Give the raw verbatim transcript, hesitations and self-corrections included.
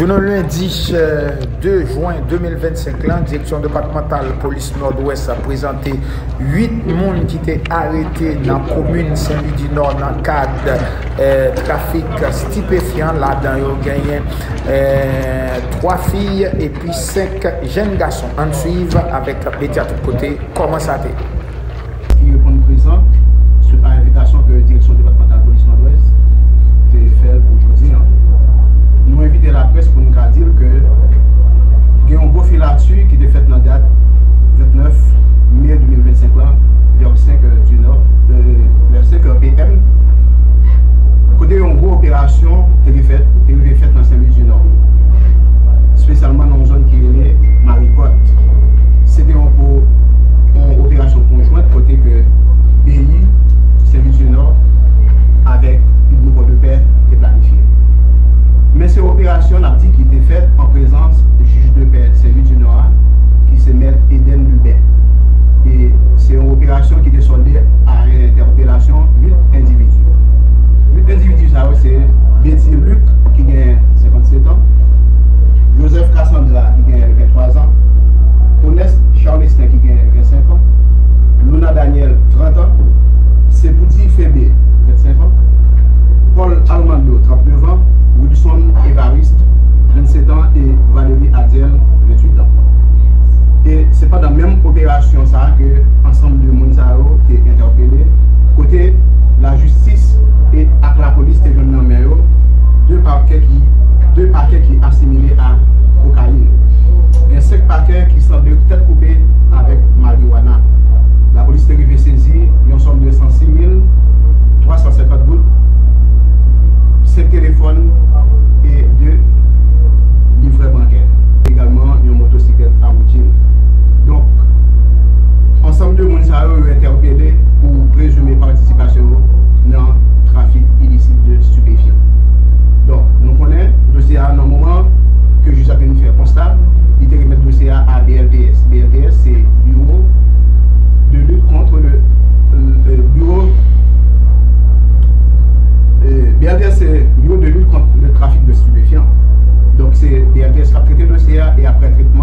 Jounen lendi, eh, de jen de mil vennsenk lan, Direksyon Depatmantal Polis Nòdwès prezante uit moun ki te arete nan komin Senlwi di Nò nan kad, eh, trafik stipefyan. Ladan yo genyen, eh, twa fi epi senk jèn gason. Ann swiv avèk medya Tout Kote kòman sa te ye. Ki reponn prezan swit a envitasyon ke Direksyon Depatmantal Polis Nòdwès te fè l pou jodi a. Nou envite laprès pou n ka di l ke gen yon gwo filati ki te fèt nan dat vennèf me de mil vennsenk lan, vè senk è di nò, euh, vè senk è P M, kote yon gwo operasyon te rive fèt, te rive fèt nan Senlwi di Nò, espesyalman nan yon zòn ki rele Maripòt. Se te yon, yon operasyon konjwent kote ke peyi Senlwi di Nò avèk Hydro Pòdepè te planifye. Men se operasyon, n ap di, ki te fèt an prezans jij de pè Senlwi di Nò a, ki se mèt Eden Lubin. E se yon operasyon ki te sòlde a entèpelasyon uit endividi. Uit endividi sa yo se Betty Luc, ki gen senkannsèt an, Joseph Cassandra, ki gen venntwa zan, Onès Charlestin, ki gen vennsenk an, Luna Daniel, trant an, Sepoudi Febe, vennsenk an, Paul Armando, trannèf an, Wilson Evariste, vennsèt an, e Valérie Adiel, ventuit an. E se pandan menm operasyon sa a ke ansanm de moun sa yo te entèpele, kote lajistis e ak lapolis te jwenn nan men yo de pakè ki, de pakè ki asimile a kokayin. Gen senk pakè ki sanble tèt koupe avèk mariwana. Lapolis te rive sezi yon sòm de san sis mil twa san senkant goud, senk telefòn e de livrè bankè. Egalman, yon motosiklèt Awoudjin. Donk, ansanm de moun sa yo, yo entèpele pou prezime patisipasyon yo nan trafik ilisit de stipefyan. Donk, nou konnen dosye a nan moman ke jij la te vin fè konsta, li te remèt dosye a a B L T S. B L T S se Bureau de lutte contre le, le bureau, euh, B L T S se Bureau de lutte contre le trafic de stupéfiants. Donk se B L T S k ap trete dosye a e apre tretman